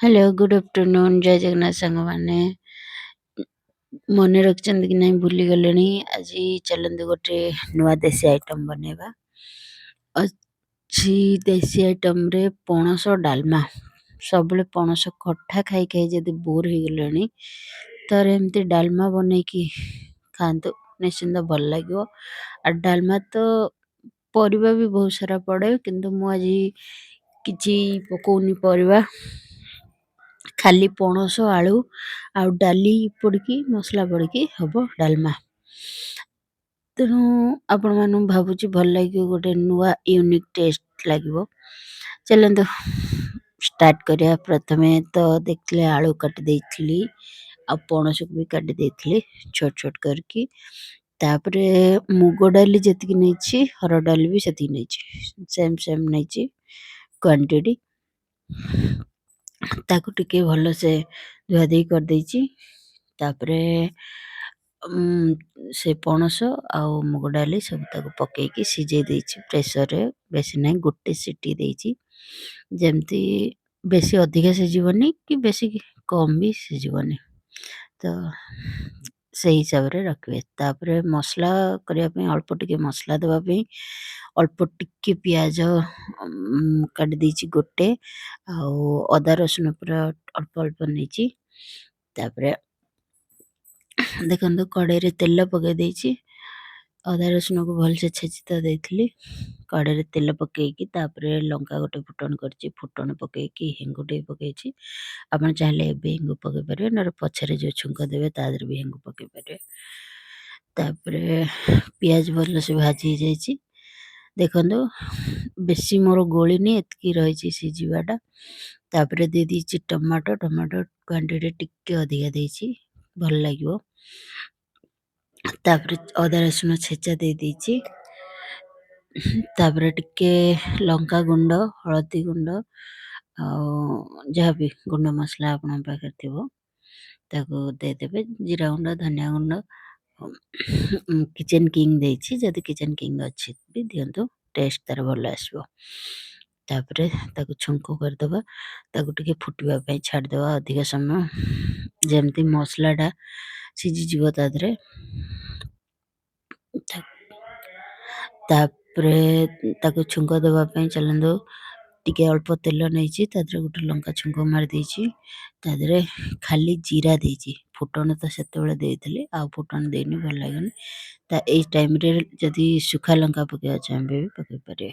Hello, good afternoon, ଜୟ ଜଗନ୍ନାଥ ସାଙ୍ଗମାନେ। ମନେ ରଖିଛନ୍ତି କି ନାହିଁ ଭୁଲିଗଲେଣି। ଆଜି ଚାଲନ୍ତୁ ଗୋଟେ ନୂଆ ଦେଶୀ ଆଇଟମ୍ ବନେଇବା। ଅଛି ଦେଶୀ ଆଇଟମ୍ରେ ପଣସ ଡାଲମା। ସବୁବେଳେ ପଣସ ଖଟା ଖାଇ ଖାଇ ଯଦି ବୋର୍ ହେଇଗଲେଣି, ଥରେ ଏମିତି ଡାଲମା ବନେଇକି ଖାଆନ୍ତୁ, ନିଶ୍ଚିନ୍ତ ଭଲ ଲାଗିବ। ଆଉ ଡାଲମା ତ ପରିବା ବି ବହୁତ ସାରା ପଡ଼େ, କିନ୍ତୁ ମୁଁ ଆଜି କିଛି ପକଉନି ପରିବା। ଖାଲି ପଣସ, ଆଳୁ ଆଉ ଡାଲି ପଡ଼ିକି, ମସଲା ପଡ଼ିକି ହେବ ଡାଲମା। ତେଣୁ ଆପଣମାନଙ୍କୁ ଭାବୁଛି ଭଲ ଲାଗିବ, ଗୋଟେ ନୂଆ ୟୁନିକ୍ ଟେଷ୍ଟ ଲାଗିବ। ଚାଲନ୍ତୁ ଷ୍ଟାର୍ଟ କରିବା। ପ୍ରଥମେ ତ ଦେଖିଲେ ଆଳୁ କାଟି ଦେଇଥିଲି ଆଉ ପଣସକୁ ବି କାଟି ଦେଇଥିଲି ଛୋଟ ଛୋଟ କରିକି। ତାପରେ ମୁଗ ଡାଲି ଯେତିକି ନେଇଛି, ହରଡ଼ ଡାଲି ବି ସେତିକି ନେଇଛି, ସେମ୍ ସେମ୍ ନେଇଛି କ୍ୱାଣ୍ଟିଟି। ତାକୁ ଟିକେ ଭଲସେ ଧୁଆଧୁଇ କରିଦେଇଛି। ତାପରେ ସେ ପଣସ ଆଉ ମୁଗ ଡାଲି ସବୁ ତାକୁ ପକେଇକି ସିଝେଇ ଦେଇଛି ପ୍ରେସରରେ। ବେଶୀ ନାହିଁ, ଗୋଟେ ସିଟି ଦେଇଛି, ଯେମିତି ବେଶୀ ଅଧିକା ସିଝିବନି କି ବେଶୀ କମ୍ ବି ସିଝିବନି, ତ ସେଇ ହିସାବରେ ରଖିବେ। ତାପରେ ମସଲା କରିବା ପାଇଁ, ଅଳ୍ପ ଟିକେ ମସଲା ଦେବା ପାଇଁ ଅଳ୍ପ ଟିକେ ପିଆଜ କାଟି ଦେଇଛି ଗୋଟେ, ଆଉ ଅଦା ରସୁଣ ପୁରା ଅଳ୍ପ ଅଳ୍ପ ନେଇଛି। ତାପରେ ଦେଖନ୍ତୁ, କଡ଼େଇରେ ତେଲ ପକାଇ ଦେଇଛି। ଅଦା ରସୁଣକୁ ଭଲସେ ଛେଚି ତ ଦେଇଥିଲି। କଡ଼େଇରେ ତେଲ ପକାଇକି ତାପରେ ଲଙ୍କା ଗୋଟେ ଫୁଟଣ କରିଛି। ଫୁଟଣ ପକାଇକି ହେଙ୍ଗୁ ଟିକେ ପକାଇଛି। ଆପଣ ଚାହିଁଲେ ଏବେ ହେଙ୍ଗୁ ପକାଇ ପାରିବେ, ନହେଲେ ପଛରେ ଯେଉଁ ଛୁଙ୍କ ଦେବେ ତା ଦେହରେ ବି ହେଙ୍ଗୁ ପକାଇ ପାରିବେ। ତାପରେ ପିଆଜ ଭଲସେ ଭାଜି ହେଇଯାଇଛି। ଦେଖନ୍ତୁ, ବେଶୀ ମୋର ଗୋଳିନି, ଏତିକି ରହିଛି ସିଝିବାଟା। ତାପରେ ଦେଇ ଦେଇଛି ଟମାଟୋ। ଟମାଟୋ କ୍ୱାଣ୍ଟିଟି ଟିକେ ଅଧିକା ଦେଇଛି, ଭଲ ଲାଗିବ। ତାପରେ ଅଦା ରସୁଣ ଛେଚା ଦେଇ ଦେଇଛି। ତାପରେ ଟିକେ ଲଙ୍କା ଗୁଣ୍ଡ, ହଳଦୀ ଗୁଣ୍ଡ ଆଉ ଯାହା ବି ଗୁଣ୍ଡ ମସଲା ଆପଣଙ୍କ ପାଖରେ ଥିବ ତାକୁ ଦେଇଦେବେ। ଜିରା ଗୁଣ୍ଡ, ଧନିଆ ଗୁଣ୍ଡ, କିଚେନ୍ କିଙ୍ଗ ଦେଇଛି। ଯଦି କିଚେନ୍ କିଙ୍ଗ ଅଛି ବି ଦିଅନ୍ତୁ, ଟେଷ୍ଟ ତାର ଭଲ ଆସିବ। ତାପରେ ତାକୁ ଛୁଙ୍କ କରିଦେବା। ତାକୁ ଟିକେ ଫୁଟିବା ପାଇଁ ଛାଡ଼ିଦେବା ଅଧିକ ସମୟ, ଯେମିତି ମସଲାଟା ସିଝିଯିବ ତା ଦେହରେ। ତାପରେ ତାକୁ ଛୁଙ୍କ ଦେବା ପାଇଁ ଚାଲନ୍ତୁ, ଟିକେ ଅଳ୍ପ ତେଲ ନେଇଛି, ତା ଦେହରେ ଗୋଟେ ଲଙ୍କା ଛୁଙ୍କ ମାରି ଦେଇଛି। ତା ଦେହରେ ଖାଲି ଜିରା ଦେଇଛି। ଫୁଟଣ ତ ସେତେବେଳେ ଦେଇଥିଲି, ଆଉ ଫୁଟଣ ଦେଇନି, ଭଲ ଲାଗେନି। ତା ଏଇ ଟାଇମ୍ରେ ଯଦି ଶୁଖା ଲଙ୍କା ପକାଇବା ଚାହିଁବେ ବି ପକାଇ ପାରିବେ।